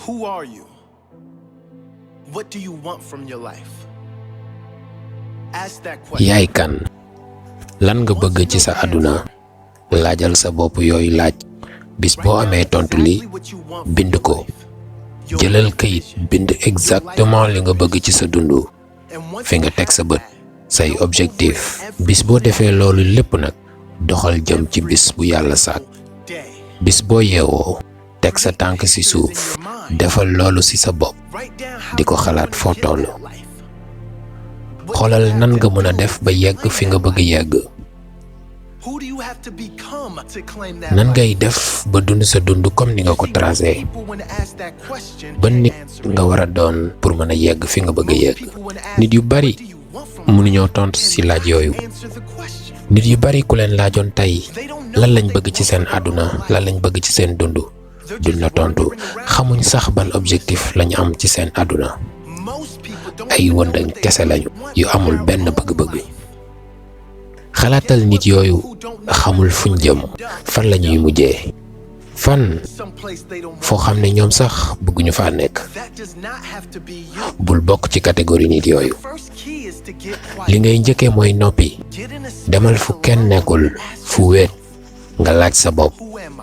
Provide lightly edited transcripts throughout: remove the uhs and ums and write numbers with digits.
Who are you? What do you want from your life? Ask that question. yaay kan? Lan nga bëgg ci sa àdduna? Laajal sa bopp yooyu laaj. Bis boo amee tontu li, bind ko. Jëlal kayit bind exactement li nga bëgg ci sa dundu. Fi nga teg sa bët, say objectif. Bis boo defee loolu lépp nag, doxal jëm ci bis bu yàlla sàkk. Bis boo yeewoo, teg sa tànk ci suuf, defal loolu ci sa bopp, di ko xalaat foo toll. Xoolal nan nga mën a def ba yegg fi nga bëgg yegg. Nan ngay def ba dund sa dund comme ni nga ko tracé. Ba nit nga war a doon pour mën a yegg fi nga bëgg a yegg. Nit yu bari mënuñoo tontu ci laaj yooyu. Nit yu bari ku leen laajoon tey lan lañ bëgg ci seen àdduna, lan lañ bëgg ci seen dund, duñ la tontu. Xamuñ sax ban objectif lañ am ci seen àdduna. Ay wëndëng kese lañu yu amul benn bëgg-bëgg. Xalaatal nit yooyu xamul fuñ jëm, fan la ñuy mujjee, fan foo xam ne ñoom sax bëgguñu faa nekk. Bul bokk ci catégorie nit yooyu. Li ngay njëkkee mooy noppi. Demal fu kenn nekkul, fu wéet, nga laaj sa bopp,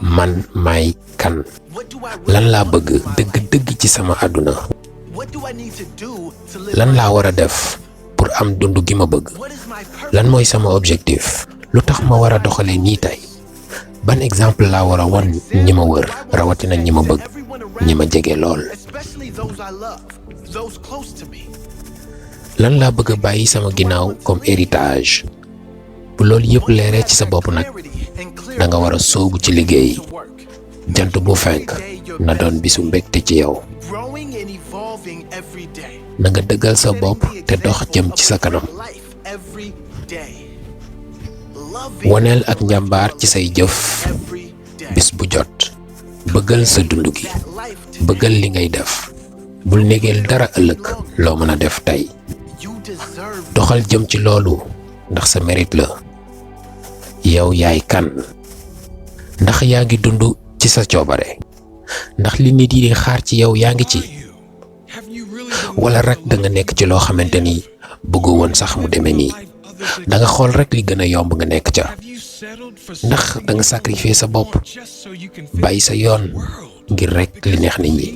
man maay kan? Lan laa bëgg dëgg-dëgg ci sama àdduna? Lan laa war a def pour am dund gi ma bëgg? Lan mooy sama objectif? Lu tax ma war a doxalee nii tey? Ban exemple laa war a wan ñi ma wër, rawatina ñi ma bëgg, ñi ma jege lool? Lan laa bëgg a bàyyi sama ginnaaw comme héritage? Bu loolu yëpp leeree ci sa bopp nag, da nga war a sóobu ci liggéey. Jant bu fenk na doon bisu mbégte ci yow. Na nga dëggal sa bopp te dox jëm ci sa kanam. Woneel ak njàmbaar ci say jëf bis bu jot. Bëggal sa dund gi. Bëggal li ngay def. Bul negeel dara ëllëg loo mën a def tey. Doxal jëm ci loolu ndax sa mérite la. Yow yaay kan? Ndax yaa ngi dund ci sa coobare? Ndax li nit yi di xaar ci yow yaa ngi ci? Wala rek da nga nekk ci loo xamante ni bëggoo woon sax mu demee nii. Da nga xool rek li gën a yomb nga nekk ca. Ndax da nga sacrifier sa bopp, bàyyi sa yoon ngir rek li neex nit ñi.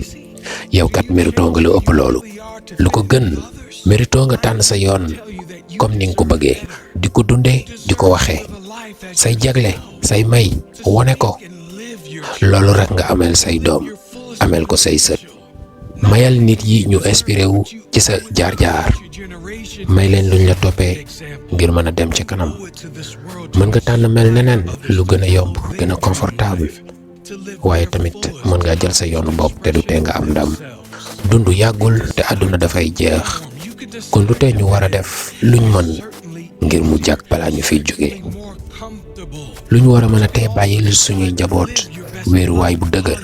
Yow kat mérito nga lu ëpp loolu. Lu ko gën, mérito nga tànn sa yoon comme ni nga ko bëggee, di ko dundee, di ko waxee. Say jagle, say may, wone ko. Loolu rek nga amel say doom, amel ko say sët. Mayal nit yi ñu inspiré wu ci sa jaar-jaar. May leen luñ la toppee ngir mën a dem ci kanam. Mën nga tànn mel neneen lu gën a yomb, gën a confortable. Waaye tamit mën nga jël sa yoonu bopp te du tee nga am ndam. Dundu yàggul te àdduna dafay jeex. Kon du tee ñu war a def luñ mën ngir mu jàkk balaa ñu fiy jóge. Lu ñu war a mën a tee bàyyil suñuy njaboot wéeruwaay bu dëgër.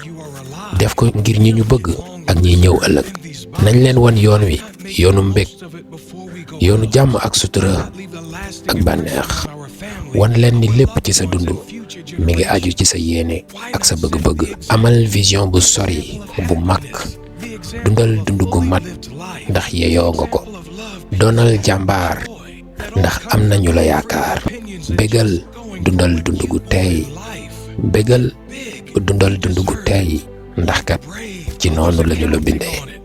Def ko ngir ñi ñu bëgg ak ñi ñëw ëllëg. Nañ leen won yoon wi, yoonu mbég, yoonu jàmm ak sutura ak bànneex. Wan leen ni lépp ci sa dund mi ngi aju ci sa yéene ak sa bëgg-bëgg. Amal vision bu sori bu mag. Dundal dund gu mat ndax yeyoo nga ko. Doonal jàmbaar ndax am nañu la yaakaar. Bégal, dundal dund gu teey. Bégal, dundal dund gu teey ndax kat ci noonu lañu la bindee.